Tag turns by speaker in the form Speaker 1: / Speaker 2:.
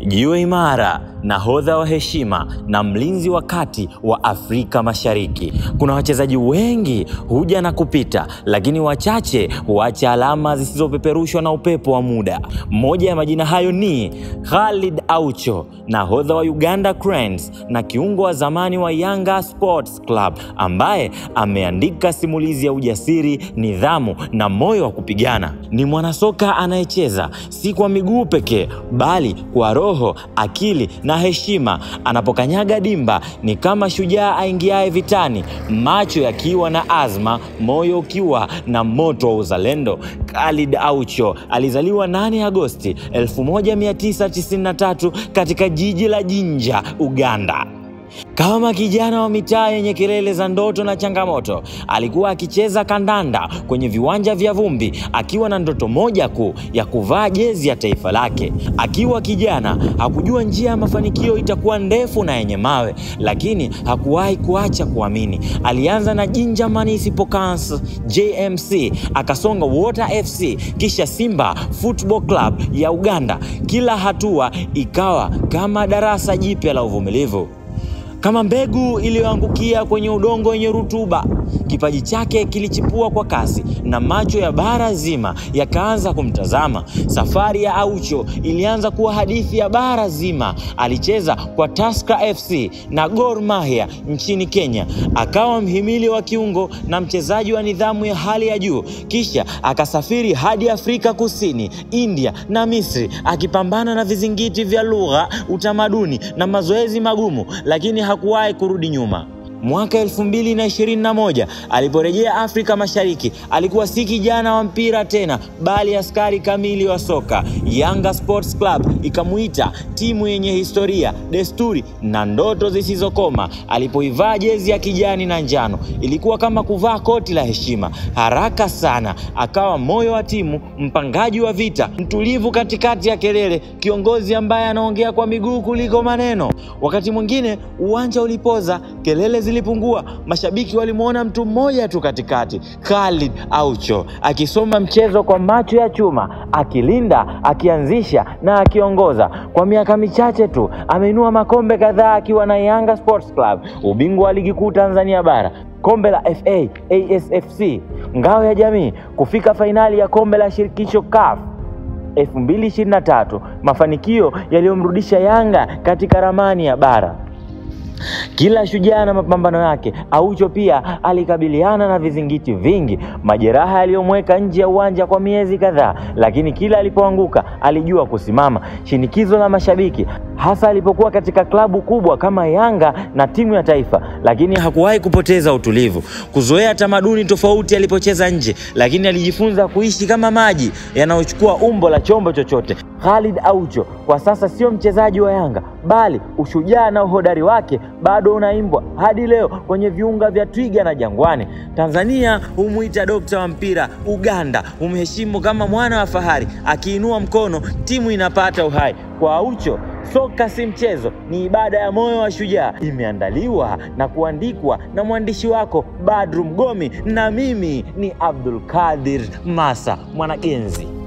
Speaker 1: Jiwe imara, nahodha wa heshima na mlinzi wa kati wa Afrika Mashariki. Kuna wachezaji wengi huja na kupita, lakini wachache huacha alama zisizopeperushwa na upepo wa muda. Moja ya majina hayo ni Khalid Aucho, nahodha wa Uganda Cranes na kiungo wa zamani wa Yanga Sports Club, ambaye ameandika simulizi ya ujasiri, nidhamu na moyo wa kupigana. Ni mwanasoka anayecheza si kwa miguu pekee, bali kwa roho, akili na heshima. Anapokanyaga dimba ni kama shujaa aingiaye vitani, macho yakiwa na azma, moyo ukiwa na moto wa uzalendo. Khalid Aucho alizaliwa 8 Agosti 1993 katika jiji la Jinja, Uganda. Kama kijana wa mitaa yenye kelele za ndoto na changamoto, alikuwa akicheza kandanda kwenye viwanja vya vumbi, akiwa na ndoto moja kuu ya kuvaa jezi ya taifa lake. Akiwa kijana, hakujua njia ya mafanikio itakuwa ndefu na yenye mawe, lakini hakuwahi kuacha kuamini. Alianza na Jinja Municipal Council JMC, akasonga Water FC, kisha Simba Football Club ya Uganda. Kila hatua ikawa kama darasa jipya la uvumilivu. Kama mbegu iliyoangukia kwenye udongo wenye rutuba, kipaji chake kilichipua kwa kasi na macho ya bara zima yakaanza kumtazama. Safari ya Aucho ilianza kuwa hadithi ya bara zima. Alicheza kwa Tusker FC na Gor Mahia nchini Kenya, akawa mhimili wa kiungo na mchezaji wa nidhamu ya hali ya juu. Kisha akasafiri hadi Afrika Kusini, India na Misri, akipambana na vizingiti vya lugha, utamaduni na mazoezi magumu, lakini hakuwahi kurudi nyuma. Mwaka 2021 aliporejea Afrika Mashariki, alikuwa si kijana wa mpira tena, bali askari kamili wa soka. Yanga Sports Club ikamuita timu yenye historia, desturi na ndoto zisizokoma. Alipoivaa jezi ya kijani na njano, ilikuwa kama kuvaa koti la heshima. Haraka sana akawa moyo wa timu, mpangaji wa vita, mtulivu katikati ya kelele, kiongozi ambaye anaongea kwa miguu kuliko maneno. Wakati mwingine uwanja ulipoza, kelele zilipungua, mashabiki walimuona mtu mmoja tu katikati, Khalid Aucho, akisoma mchezo kwa macho ya chuma, akilinda, akianzisha na akiongoza. Kwa miaka michache tu ameinua makombe kadhaa akiwa na Yanga Sports Club, ubingwa wa ligi kuu Tanzania bara, kombe la FA, ASFC, ngao ya jamii, kufika fainali ya kombe la shirikisho CAF 2023, mafanikio yaliyomrudisha Yanga katika ramani ya bara. Kila shujaa na mapambano yake, Aucho pia alikabiliana na vizingiti vingi, majeraha yaliyomweka nje ya uwanja kwa miezi kadhaa, lakini kila alipoanguka alijua kusimama. Shinikizo la mashabiki, hasa alipokuwa katika klabu kubwa kama Yanga na timu ya taifa, lakini hakuwahi kupoteza utulivu. Kuzoea tamaduni tofauti alipocheza nje, lakini alijifunza kuishi kama maji yanayochukua umbo la chombo chochote. Khalid Aucho kwa sasa sio mchezaji wa Yanga, bali ushujaa na uhodari wake bado unaimbwa hadi leo kwenye viunga vya Twiga na Jangwani. Tanzania humuita dokta wa mpira, Uganda humheshimu kama mwana wa fahari. Akiinua mkono timu inapata uhai. Kwa Aucho, soka si mchezo, ni ibada ya moyo wa shujaa. Imeandaliwa na kuandikwa na mwandishi wako Badru Mgomi, na mimi ni Abdul Kadir Masa Mwanagenzi.